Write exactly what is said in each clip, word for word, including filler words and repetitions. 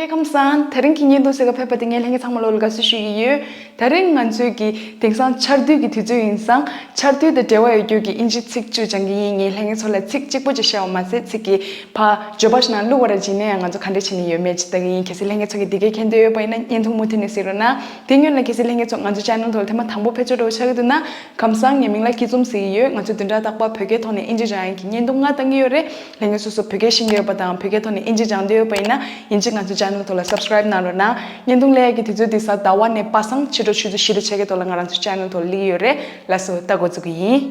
ཁམས་བཟང་། དེ་རིང་གི་བརྙན་ཐུང་གཟིགས་ག་ཕེབས་པ་དེ་ངས་ལྷན་རྒྱས་ཚང་མ་ལོ་ལ་དགའ་བསུ་ཞུ་ཡི་ཡོད། དེ་རིང་ང་ཚོའི་གི་དེང་སང་ཆར་དུས་ཀྱི་དུས་ཚོད་ཡིན་ཙང་ཆར་དུས་དང་འབྲེལ་བ་ཡོད་རྒྱུ་གི་ཨིན་ཇི་ཚིག་བཅུ་སྦྱང་གི་ཡིན། ངས་ལྷན་རྒྱས་ཚོ་ལ་ཚིག་གཅིག་པོ་ཅིག་བཤད་པ་མ་ཟད་ཚིག་གི་ཕ་བརྗོད་པ་ཞིག་ནང་བླུག་པ་ར་བྱིན་ནས་ཡང་ང་ཚོ་ག་འདྲ་བྱས་ནས་ཡོད་མེད་ཅིག་ལྟ་གི་ཡིན། གལ་སྲིད་ལྷན་རྒྱས་ཚོ་གི་འདི་གའི་མཁྱེན་འདོད་ཡོད་པ་ཡིན་ན་བརྙན་ཐུང་མུ་མཐུད་ནས་གཟིགས་རོགས་གནང་། དེ་སྔོན་ལ་གལ་སྲིད་ལྷན་རྒྱས་ཚོ་ང་ཚོ་ཆེ་ནལ་ཐོག་ལ་ཐེངས་མ་དང་པོ་ཕེབས་ཆོག་འགྲོ་ཆགས་ཀྱི་འདུག་ན། ཁམས་བཟང་། ངའི་མིང་ལ་སྐྱིད་འཛོམས་ཟེར་གྱི་ཡོད། ང་ཚོ་བདུན་ཕྲག་རྟག་པར་བོད་སྐད་ཐོག་ནས་ཨིན་ཇི་སྦྱང་ཡག་གི་བརྙན་ཐུང་ལྔ་བཏང་གི་ཡོད་རེད། ལྷན་རྒྱས་སོ་སོ་བོད་སྐད་ཤེས་ཀྱི་ཡོད་པ་དང་བོད་སྐད་ཐོག་ནས་ཨིན་ཇི་ང་ཚོ་ཆེ་ནལ་ཐོག་ལ་སབ་སི་ཀ་རེབ་གནང་རོགས་གནང་། བརྙན་ཐུང་སླེབས་ཡག་གི་དུས་ཚོད་འདི་གཟའ་ཟླ་བ་ནས་པ་སངས་ཕྱི་དྲོ་ཆུ་ཚོད་བཞི་དང་ཕྱེད་ཀའི་ཐོག་ལ་ང་རང་ཚོ་ཆེ་ནལ་ཐོག་ལ་སླེབས་ཀྱི་ཡོད་རེད། ལགས་སོ། ད་འགོ་འཛུགས་ཀྱི་ཡིན།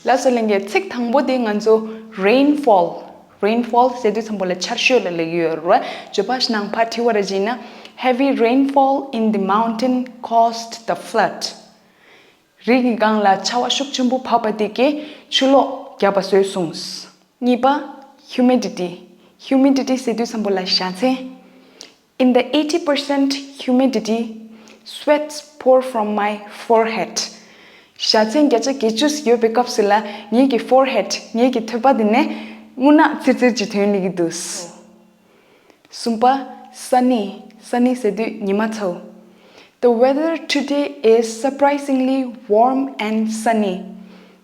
ལགས་སོ་ལྷན་རྒྱས། ཚིག་དང་པོ་དེ་ང་ཚོ་rainfall། rainfall ཟེར་དུས་ཙམ་པ་ལ་ཆར་ཞོད་ལ་ལབ་ཀྱི་ཡོད་རེད། བརྗོད་པ་ཞིག་ནང་ཕར་བྲིས་པ་ར་བྱིན་ན། Heavy rainfall in the mountain caused the flood. རི་གི་སྒང་ལ་ཆར་པ་ཤུགས་ཆེན་པོ་བབས་པ་དེ་གིས་ཆུ་ལོག་བརྒྱབ་པ་བཟོས་སོང་། གཉིས་པ། humidity། humidity ཟེར་དུས་ཙམ་པ་ལ་བཞའ་ཚན། In the eighty percent humidity, sweats pour from my forehead. བཞའ་ཚན་བརྒྱ་ཆ་བརྒྱད་ཅུ་ཡོད་པའི་སྐབས་སུ་ལ་ངེད་ཀྱི་forehead། ངེད་ཀྱི་ཐོད་པ་དེ་ནས་རྔུལ་ནག་ཚིར་ཚིར་གྱི་དོན་སླེབས་ཀྱི་འདུག་གསུམ་པ། sunny། sunny ཟེར་དུས་ཉི་མ་ཚ་བོ། The weather today is surprisingly warm and sunny.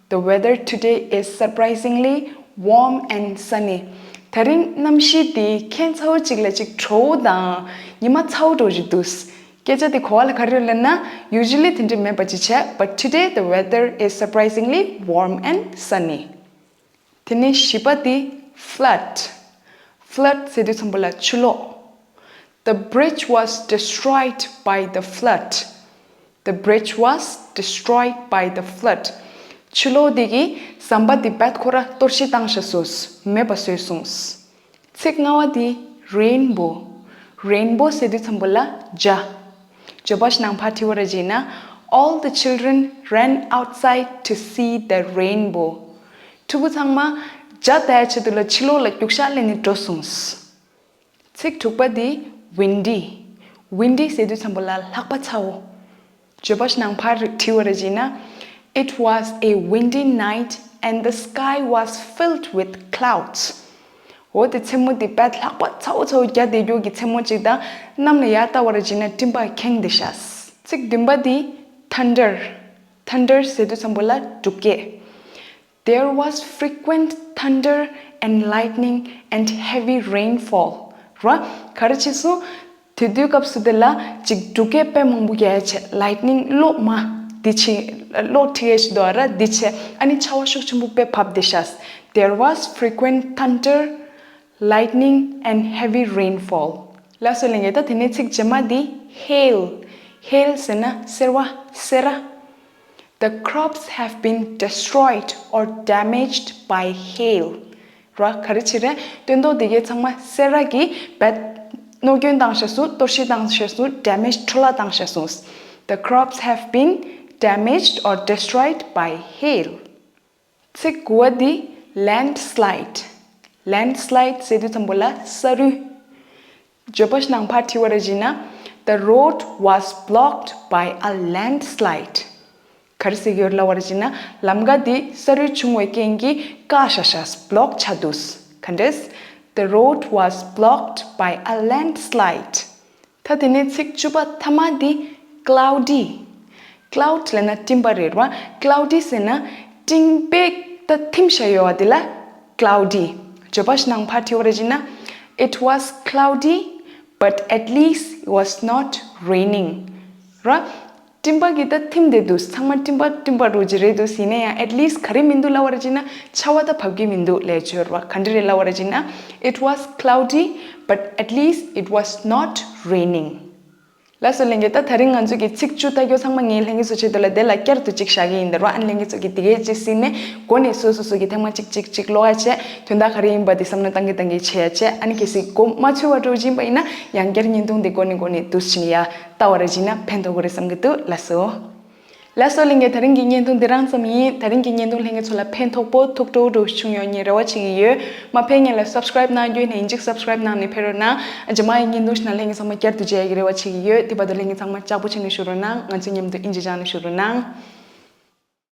The weather today is surprisingly warm and sunny. ད་རིང་གནམ་གཤིས་འདི་ཁྱད་མཚར་པོ་ཅིག་ལ་ཅིག་དྲོ་བོ་དང་ཉི་མ་ཚ་བོ་འདྲ་ཅིག་འདུག་སྐད་ཆ་དེ་གོ་བ་ལ་ག་རེ་ཡོད་ལབ་ན། usually དེ་འདྲ་མེད་པ་ཅིག་བྱས། But today the weather is surprisingly warm and sunny. དེ་ནས་བཞི་པ་དེ་flood། flood ཟེར་དུས་ཙམ་པ་ལ་ཆུ་ལོག The bridge was destroyed by the flood. The bridge was destroyed by the flood. ཆུ་ལོག་དེ་གིས་ཟམ་པ་དེ་རྦད་ཁོ་ར་གཏོར་བཤིག་བཏང་བཞག་སོང་། མེད་པ་བཟོས་སོང་། ཚིག་ལྔ་པ་དེ་rainbow། rainbow ཟེར་དུས་ཙམ་པ་ལ་འཇའ། བརྗོད་པ་ཞིག་ནང་ཕར་བྲིས་པ་ར་བྱིན་ན། All the children ran outside to see the rainbow. ཕྲུ་གུ་ཚང་མ་འཇའ་ལྟ་ཡག་ཆེད་དུ་ལ་ཕྱི་ལོགས་ལ་རྒྱུག་ཤར་ལེན་ནས་འགྲོ་སོང་། ཚིག་དྲུག་པ་འདི་windy། windy ཟེར་དུས་ཙམ་པ་ལ་ལྷགས་པ་ཚ་བོ། བརྗོད་པ་ཞིག་ནང་ཕར་བྲིས་པ་ར་བྱིན་ན། It was a windy night and the sky was filled with clouds. འོ་དེ་མཚན་མོ་དེ་རྦད་ལྷགས་པ་ཚ་བོ་ཚ་བོ་རྒྱག་བསྡད་རྒྱུ་གི་མཚན་མོ་ཅིག་དང་། གནམ་ལ་ཡར་ལྟ་བ་ར་བྱིན་ན་སྤྲིན་པ་ཁེངས་བསྡད་ཤག་ཚིག་བདུན་པ་འདི་thunder། thunder ཟེར་དུས་ཙམ་པ་ལ་འབྲུག་སྐད། There was frequent thunder and lightning and heavy rainfall. ར། ག་རེ་བྱས་སོང་། དེ་དུས་སྐབས་སུ་དེ་ལ་ཅིག་འབྲུག་སྐད་དཔེ་མང་པོ་རྒྱག་ཡག་བྱས། lightning གློག་དམར་འདི་བྱས། གློག་འཁྲིགས་ཡག་ཞིག་འདུག་ར་འདི་བྱས། ཨ་ནི་ཆར་པ་ཤུགས་ཆེན་པོ་དཔེ་བབས་བསྡད་ཤག There was frequent thunder, lightning and heavy rainfall. ལགས་སོ་ལྷན་རྒྱས། ད་དེ་ནས་ཚིག་རྗེས་མ་འདི་hail། hail ཟེར་ན་སེར་བ། སེར་ར། The crops have been destroyed or damaged by hail. ར། ག་རེ་བྱས་རེད། སྟོན་ཐོག་དེ་གའི་ཚང་མ་སེར་ར་གིས་རྦད་གནོད་སྐྱོན་བཏང་བཞག་སོང་། གཏོར་བཤིག་བཏང་བཞག་སོང་། damage འཕྲོ་བརླག་བཏང་བཞག་སོང་། The crops have been damaged or destroyed by hail. ཚིག་དགུ་པ་འདི་landslide། landslide ཟེར་དུས་ཙམ་པ་ལ་ས་རུལ། བརྗོད་པ་ཞིག་ནང་ཕར་བྲིས་པ་ར་བྱིན་ན། The road was blocked by a landslide. ག་རེ་ཟེར་གྱི་ཡོད་ལབ་པ་ར་བྱིན་ན། ལམ་ཁ་འདི་ས་རུལ་བྱུང་བའི་རྐྱེན་གྱིས་བཀག་བཞག་ཤག block ཆགས་འདུག་ག་འདྲས། The road was blocked by a landslide. ད་དེ་ནས་ཚིག་བཅུ་པ་ཐ་མ་འདི་cloudy། cloud ལབ་ན་སྤྲིན་པ་རེད་བ། cloudy ཟེར་ན་སྤྲིན་པས་ད་ཐིམ་བཞག་ཡོད་པ་དེ་ལ་cloudy། བརྗོད་པ་ཞིག་ནང་ཕར་བྲིས་པ་ར་བྱིན་ན། It was cloudy, but at least it was not raining. ར། སྤྲིན་པ་གིས་ད་ཐིམ་བསྡད་འདུག་ཚང་མ་སྤྲིན་པ་སྤྲིན་པ་རུ་ཅིག་རེད་འདུག་ཟེར་ནས་ཡང་at least ག་རེ་མི་འདུག་ལབ་པ་ར་བྱིན་ན་ཆར་པ་ད་བབས་ཀྱི་མི་འདུག་ལབ་ཡག་ཅིག་ཡོད་རེད་བ། ག་འདྲ་རེད་ལབ་པ་ར་བྱིན་ན། It was cloudy, but at least it was not raining. ལགས་སོ་ལྷན་རྒྱས། ད་དེ་རིང་ང་ཚོ་གི་ཚིག་བཅུ་ལྟ་རྒྱུ་ཚང་མ་ངས་ལྷན་རྒྱས་ཚོ་ཆེད་དུ་ལ་དེ་ལ་བསྐྱར་དུ་གཅིག་བཞག་གི་ཡིན། ད་ར་ཨ་ནི་ལྷན་རྒྱས་ཚོ་གིས་དེ་གའི་གཅིག་གཟིགས་ནས་མགོ་ནས་སོ་སོ་སོ་གི་ཐེངས་མ་གཅིག་གཅིག་གཅིག་ཀློག་ཡག་བྱས། དོན་དག་ག་རེ་ཡིན་པ་དེ་བསམ་བློ་བཏང་གི་བཏང་གི་བྱེད་ཡག་བྱས། ཨ་ནི་གལ་སྲིད་མགོ་མ་ཚོས་པ་འདྲ་བོ་ཅིག་ཡིན་པ་ཡིན་ན་ཡང་བསྐྱར་བརྙན་ཐུང་དེ་མགོ་ནས་མགོ་ནས་འདུག་སེ་བྱས་ནས་ཡར་ལྟ་བ་ར་བྱིན་ན་ཕན་ཐོགས་ཀྱི་རེད་བསམ་གྱི་འདུག་ལགས་སོ། ལགས་སོ་ལྷན་རྒྱས། ད་རིང་གི་བརྙན་ཐུང་འདི་རང་ཙམ་ཡིན། ད་རིང་གི་བརྙན་ཐུང་ལྷན་རྒྱས་ཚོ་ལ་ཕན་ཐོགས་པོ་ཐུགས་སྤྲོ་བོ་འདྲ་བྱུང་ཡོད་ངས་རེ་བ་བྱེད་ཀྱི་ཡོད། མ་ཕེབས་སྔོན་ལ་སབ་སི་ཀ་རེབ་གནང་རྒྱུ་ཡིན་ན་ཡིན་གཅིག་སབ་སི་ཀ་རེབ་གནང་ནས་ཕེབས་རོགས་གནང་། རྗེས་མ་ཡི་བརྙན་ཐུང་ཞིག་ནང་ལྷན་རྒྱས་ཚང་མ་བསྐྱར་དུ་མཇལ་ཡག་གི་རེ་བ་བྱེད་ཀྱི་ཡོད། དེ་བར་དུ་ལྷན་རྒྱས་ཚང་མ་ལྕགས་པོ་བྱས་ནས་བཞུགས་རོགས་གནང་། ང་ཚོ་མཉམ་དུ་ཨིན་ཇི་སྦྱངས་ནས་བཞུགས་རོགས་གནང་།